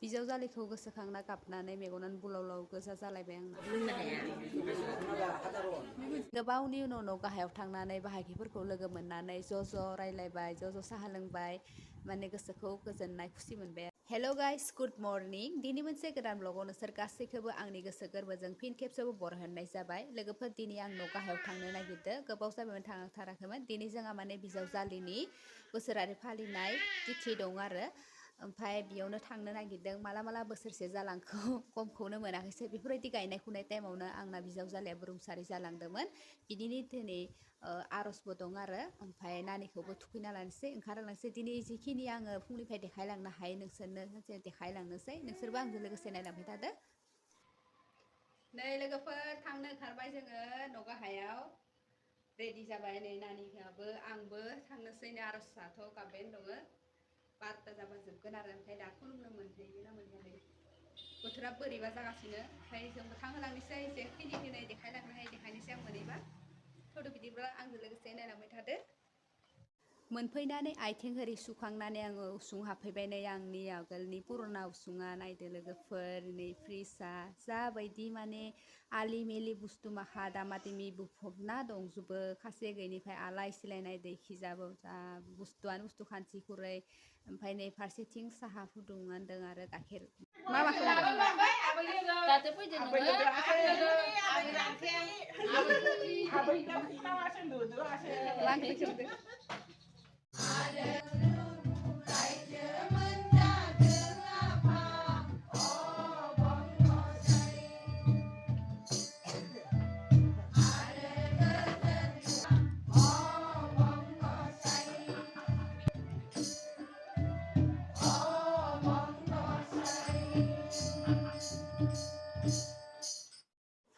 बिजावजालिखौ गोसोखांना गाबनानै मेगनानो बुलावलाव गोजा जालायबाय आंना। गोबावनि उनाव गाहायाव थांनानै बाहागिफोरखौ लोगो मोननानै ज' रायलायबाय, ज' साहा लोंबाय, माने गोसोखौ गोजोननाय खुसि मोनबाय। हेल' गाइस, गुड मर्निं। दिनै मोनसे गोदान ब्लगाव नोंसोर गासैखौबो आंनि गोसो गोरबोजों फिन खेबसेबो बरायहरनाय जाबाय। लोगोफोर, दिनै आं न' गाहायाव थांनो नागिरदों। गोबाव जाबायमोन थांथाराखैमोन। दिनै जोंहा माने बिजावजालिनि बोसोरारि फालिनाय तिथि दं आरो। ओमफ्राय बेयावनो थांनो नागिरदों। माला बोसोरसे जालांखो गमखौनो मोनाखैसै। बेफोरबायदि गायनाय फुनाय टाइमावनो आंना बिजावजालियाबो रुंसारि जालांदोंमोन। बिदिनो दिनै आर'जबो दं आरो। ओमफ्राय नानिखौबो थुखैना लानोसै, ओंखारलांनोसै। दिनै जिखिनि आङो फुंनिफ्राय देखायलांनो हायो नोंसोरनो देखायलांनोसै। नोंसोरबो आंजों लोगोसे नायलांबाय थादो। नै लोगोफोर, थांनो ओंखारबाय जोङो न' गाहायाव। रेडि जाबाय नै नानियाबो आंबो थांनोसै। नै आर'जआथ' गाबबायानो दङ। 12ता जाबा जोबगोन आरो। ओमफ्राय दा खुलुमनो मोनहैगोन ना मोनहैया बोथोरा बोरैबा जागासिनो। ओमफ्राय जोंबो थांहोलांनोसै, जेखिनि देखायलांनो हायो देखायनोसै आं मोनहैबा। थ' बिदिब्ला आंजों लोगोसे नायलांबाय थादो। मोनफैनानै आथिं होरि सुखांनानै आङो उसुं हाबफैबाय। नै आंनि आगोलनि पुरुना उसुङा नायदो लोगोफोर। नै फ्रिजआ जाबायदि माने आलि मेलि बुस्थु माखा दामादिमि बुफबना दंजोबो। खासे गैयिनिफ्राय आलाय सिलाय नायदो इखिजाबो जा बुस्थुआनो बुस्थु खानसि खुरै। ओमफ्राय नै फारसेथिं साहा फुदुंनांदों आरो गाइखेर। मा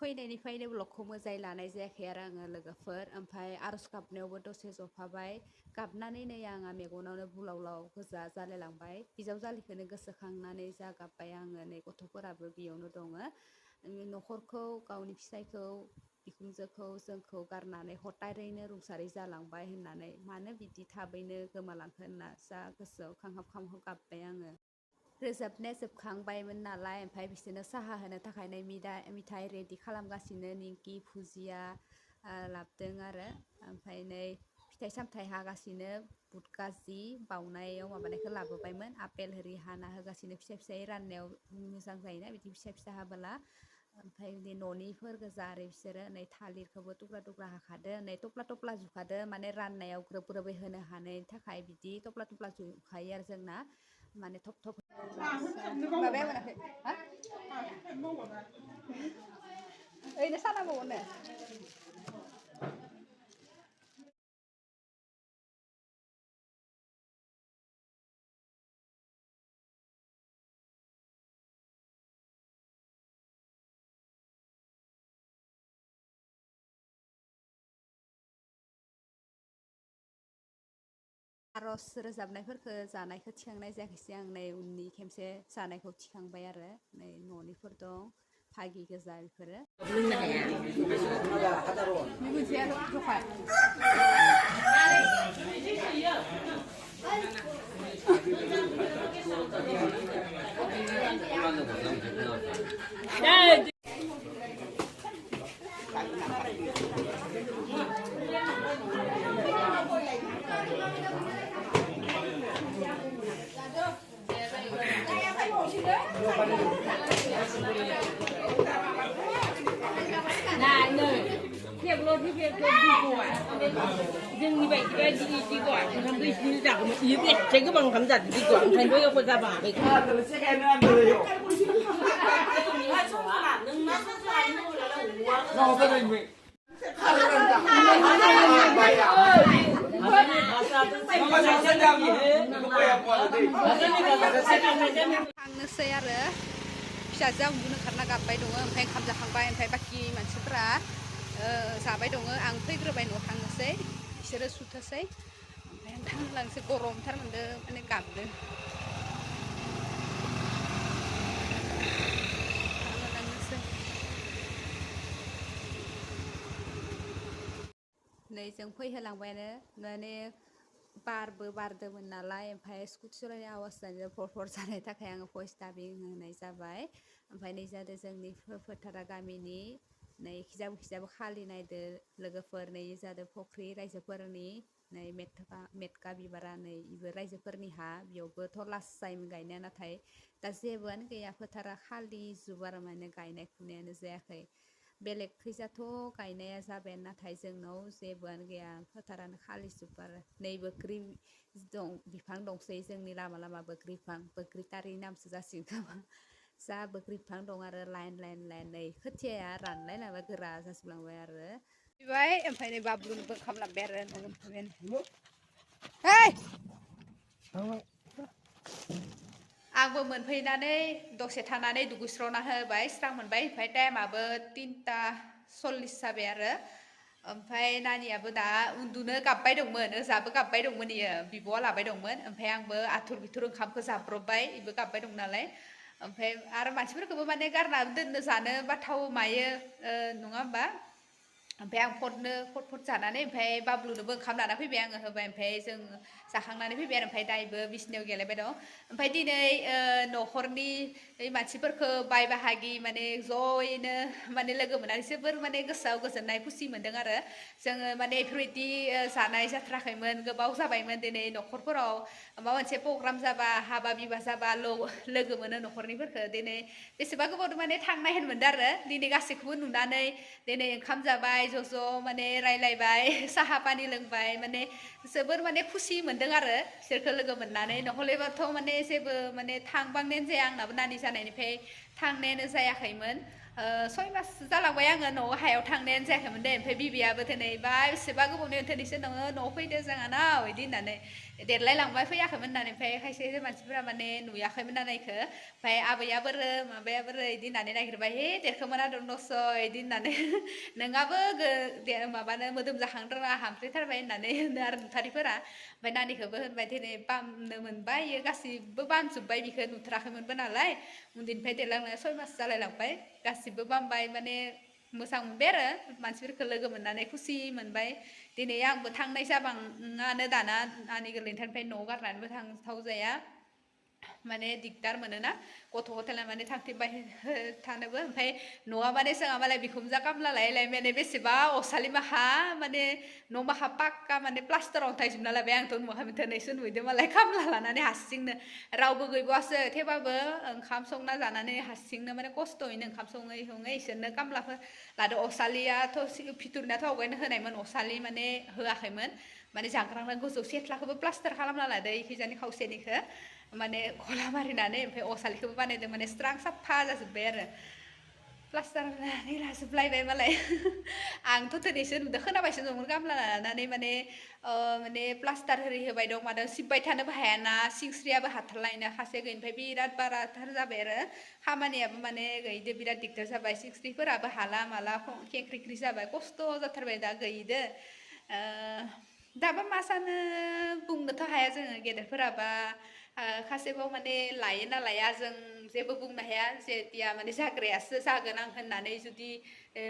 फैनायनिफ्रायनो ब्लगखौ मोजाङै लानाय जायाखै आरो आङो लोगोफोर। ओमफ्राय आर'ज गाबनायावबो दसे जफाबाय। गाबनानै नै आंहा मेगनावनो बुलावलाव गोजा जालायलांबाय। बिजावजालिखौनो गोसोखांनानै जा गाबबाय आङो। नै गथ'फोराबो बेयावनो दङ। न'खरखौ, गावनि फिसायखौ, बिखुनजोखौ, जोंखौ गारनानै हथारैनो रुंसारि जालांबाय होननानै मानो बिदि थाबैनो गोमालांखो होनना जा गोसोआव खांहाब गाबबाय आङो। रोजाबनाया जोबखांबायमोन नालाय, ओमफ्राय बिसोरनो साहा होनो थाखाय नै मिथाइ रेडि खालामगासिनो। निंकि भुजिया लाबोदों आरो। ओमफ्राय नै फिथाइ सामथाइ हागासिनो। बुट गाजि बाउनायाव माबानायखौ लाबोबायमोन। आपेल होरि हाना होगासिनो। फिसा राननायाव मोजां जायोना बिदि फिसा हाबोला। ओमफ्राय न'निफोर गोजा आरो बिसोरो। नै थालिरखौबो थुख्रा हाखादो। नै थफ्ला जुखादो। माने राननायाव ग्रोबै होनो हानायनि थाखाय बिदि थफ्ला जुखायो आरो जोंना। माने थब माबाया मोनाखै ओरैनो सानांगौनो। आर'ज रोजाबनायफोरखौ जानायखौ थिखांनाय जायाखैसै आं। नै उननि खेमसे जानायखौ थिखांबाय आरो। नै न'निफोर दं, भागि गोजा बेफोरो। जोंनि बायदिबा इदि गय ओंखामखौ इदिनो जागौमोन। इयो बेसे गोबां ओंखाम जादो इदि गय। ओंखायनोथ' एख' जाबाङाखै। थांनोसै आरो। फिसाजोआ उन्दुनो ओंखारना गाबबाय दङ। ओमफ्राय ओंखाम जाखांबाय। ओमफ्राय बाखि मानसिफ्रा जाबाय दङ। आं फैग्रोबाय न'आव थांनोसै। बिसोरो सुथोसै। ओमफ्राय आं थांलांनोसै। गरमथार मोनदों माने गाबदों। नै जों फैहोलांबायानो। माने बारबो बारदोंमोन नालाय ओमफ्राय स्कुटि सालायनाय आवाज जानाय फर जानायनि थाखाय आङो भइस डाबिं होनाय जाबाय ओमफ्राय नै जादों जोंनि फोथारा गामिनि नै खिजाबो खालि नायदो लोगोफोर नै जादों फख्रि रायजोफोरनि नै मेटका बिबारा नै इबो रायजोफोरनि हा बेयावबोथ' लास्ट जायोमोन गायनाया नाथाय दा जेबोआनो गैया फोथारा खालि जुबार माने गायनाय फुनायानो जायाखै बेलेग खैजाथ' गायनाया जाबाय नाथाय जोंनाव जेबोआनो गैया फोथारानो खालि जुबार नै बोग्रि दं बिफां दंसै जोंनि लामा बोग्रि टारि नामसो जासिगोन खोमा जा बोग्रि बिफां दं आरो लाइन नै खोथियाया रानलायलांबाय गोरा जाजोबलांबाय आरो फैबाय ओमफ्राय नै बाबुनोबो ओंखाम लांबाय आरो आंबो मोनफैनानै दसे थानानै दुगैस्रना होबाय स्रां मोनबाय ओमफ्राय टाइमाबो 3:40 जाबाय आरो ओमफ्राय नानियाबो दा उन्दुनो गाबबाय दंमोन ओजाबो गाबबाय दंमोन इयो बिब'आ लाबाय दंमोन ओमफ्राय आंबो आथुर बिथुर ओंखामखौ जाब्रबबाय इबो गाबबाय दं नालाय ओमफ्राय आरो मानसिफोरखौबो माने गारना दोननो जानो बाथाव मायो नङा होमबा ओमफ्राय आं फट जानानै ओमफ्राय बाबुलुनोबो ओंखाम लाना फैबाय आङो होबाय ओमफ्राय जों जाखांनानै फैबाय आरो ओमफ्राय दाइबो बिसिनायाव गेलेबाय दं ओमफ्राय दिनै न'खरनि मानसिफोरखौ बाय बाहागि माने ज'यैनो माने लोगो मोननानै जोबोर माने गोसोआव गोजोननाय खुसि मोन्दों आरो जोङो माने बेफोरबायदि जानाय जाथ्राखैमोन गोबाव जाबायमोन दिनै न'खरफोराव माबा मोनसे प्रग्राम जाबा हाबा बिबा जाबा लोगो मोनो न'खरनिफोरखौ दिनै बेसेबा गोबाव माने थांनाय होन मोनदों आरो दिनै गासैखौबो नुनानै दिनै ओंखाम जाबाय ज' माने रायलायबाय साहा पानि लोंबाय माने जोबोर माने खुसि मोन्दों आरो बिसोरखौ लोगो मोननानै नहलेबाथ' माने जेबो माने थांबांनायानो जाया आंनाबो नानि जानायनिफ्राय थांनायानो जायाखैमोन 6 मास जालांबाय आङो न'आव हायाव थांनायानो जायाखैमोन दे ओमफ्राय बिबियाबो दिनै बा बेसेबा गोबावनि दिनैसो नोङो न'आव फैदो जोंहानाव बिदि होननानै देरलायलांबाय फैयाखैमोन होननानै ओमफ्राय खायसे मानसिफोरा माने नुयाखैमोन नायखो ओमफ्राय आबैया बोरो माबाया बोरो बिदि होननानै नागिरबाय हे देरखोमोना दंदस' बिदि होननानै नोंहाबो माबानो मोदोम जाखांदों हामफ्रेथारबाय होननानै होनो आरो नुथारिफोरा ओमफ्राय नानिखौबो होनबाय दिनै बामनो मोनबाय इयो गासिबो बामजोब्बाय बिखौ नुथाराखैमोनबो नालाय उन्दैनिफ्राय देरलांनाया 6 मास जालायलांबाय गासिबो बामबाय माने मोजां मोनबाय आरो मानसिफोरखौ लोगो मोननानै खुसि मोनबाय दिनै आंबो थांनाय जाबाङानो दाना नानि गोरलैनिफ्राय न'आव गारनानैबो थांथाव जाया माने दिगदार मोनोना गथ' गथाय माने थांथिंबाय थानोबो ओमफ्राय न'आ माने जोंहा मालाय बिखुमजा खामला लायै माने बेसेबा असालि माहा माने न' माहा पाक्का माने प्लास्टाराव अन्थायजोबना लाबाय आंथ' नुवाखैमोन दिनैसो नुहैदों मालाय खामला लानानै हारसिंनो रावबो गैबावासो थेवबाबो ओंखाम संना जानानै हारसिंनो माने खस्थ'यैनो ओंखाम सङै इसोरनो खामलाफोर लादो असालियाथ' भिथुरनियाथ' आवगायनो होनायमोन असालि माने होआखैमोन माने जांख्रांना गोजौ सेथ्लाखौबो प्लास्टार खालामना लादो इखिजानि खावसेनिखौ माने गला मारिनानै ओमफ्राय असालिखौबो बानायदों माने स्रां साफा जाजोब्बाय आरो प्लास्टार होनानै लाजोबलायबाय मालाय आंथ' दिनैसो नुदों खोनाबायसो दंमोन गामला लानानै माने प्लास्टार होरि होबाय दं मादों सिबबाय थानोबो हायाना सिंस्रियाबो हाथारलायनो खासे गैयिनिफ्राय बिराद बाराथार जाबाय आरो खामानियाबो माने गैयिदो बिराद दिगदार जाबाय सिंस्रिफोराबो हाला माला खेंख्रिख्रि जाबाय खस्थ' जाथारबाय दा गैयिदो दाबा मा सानो बुंनोथ' हाया जोङो गेदेरफोराबा खासेबाव माने लायो ना लाया जों जेबो बुंनो हाया जेथिया माने जाग्रायासो जागोन आं होननानै जुदि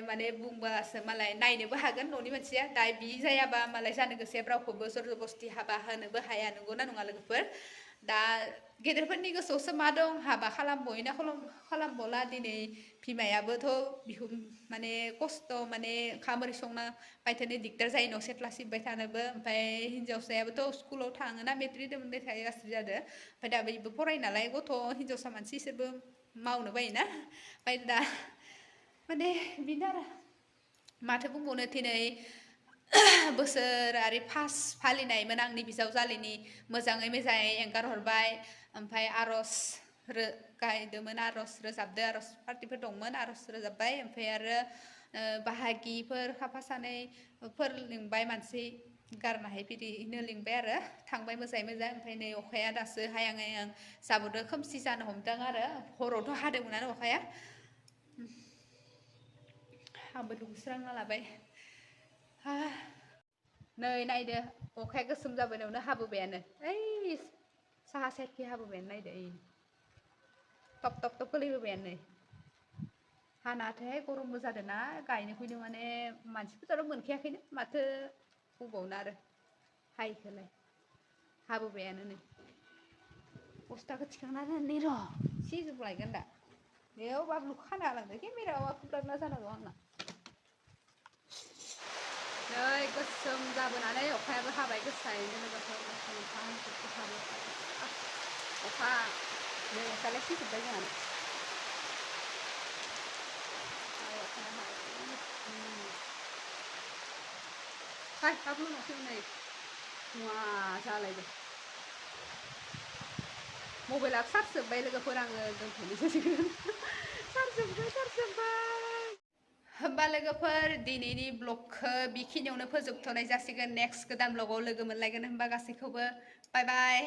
माने बुंबासो मालाय नायनोबो हागोन न'नि मानसिया दा बि जायाबा मालाय जानो गोसोआ रावखौबो जरजबस्ति हाबा होनोबो हाया नंगौना नङा लोगोफोर दा गेदेरफोरनि गोसोआवसो मा दं हाबा खालामबयोना खालामबावला दिनै बिमायाबोथ' बिहु माने खस्थ' माने ओंखाम ओंख्रि संना बायथानो दिगदार जायो न' सेथ्ला सिबबाय थानोबो ओमफ्राय हिन्जावसायाबोथ' स्कुलाव थाङोना मेट्रिक दोनबाय थायो गासिबो जादो ओमफ्राय दा बेबो फरायो नालाय गथ' हिन्जावसा मानसि इसोरबो मावनो बायोना ओमफ्राय दा माने बेनो आरो माथो बुंबावनो दिनै बोसोरारि फार्स्ट फालिनायमोन आंनि बिजावजालिनि मोजाङै एंगार हरबाय ओमफ्राय आर'ज गायदोंमोन आर'ज रोजाबदो आर'ज पार्टिफोर दंमोन आर'ज रोजाबबाय ओमफ्राय आरो बाहागिफोर साफा सानैफोर लिंबाय मानसि गारनाहाय बिदिनो लिंबाय आरो थांबाय मोजाङै मोजां ओमफ्राय नै अखाया दासो हायां जाबोदो खोमसि जानो हमदों आरो हरावथ' हादोंमोनानो अखाया आंबो दुगैस्रांना लाबाय नै नायदो अखाया गोसोम जाबोनायावनो हाबोबायानो ओइ साहा साइडखि हाबोबायानो नायदो टप टप टप गोलैबोबायानो नै हानाथाय गरमबो जादों ना गायनो फैनो माने मानसिफोराथ' मोनखायाखैनो माथो बुंबावनो आरो हायिखौलाय हाबोबायानो नै बस्थाखौ थिखांनानै र' सिजोबलायगोन दा बेयाव बाब्लु खाना लांदो केमेरायाव खुब्राबना जानांगौ आंना नै गोसोम जाबोनानै अखायाबो हाबाय गोसायैनो लोगोफोर अखा नै अखायालाय सिजोब्बाय जोंहाना हाय बाब्लु न'सिम नै मुवा जालायदों मबाइला चार्ज जोब्बाय लोगोफोर आङो दोनथ'नोसैसिगोन चार्ज जोब्बाय होमबा लोगोफोर दिनैनि ब्लगखौ बेखिनियावनो फोजोबथ'नाय जासिगोन नेक्स्ट गोदान ब्लगाव लोगो मोनलायगोन होमबा गासैखौबो बाय बाय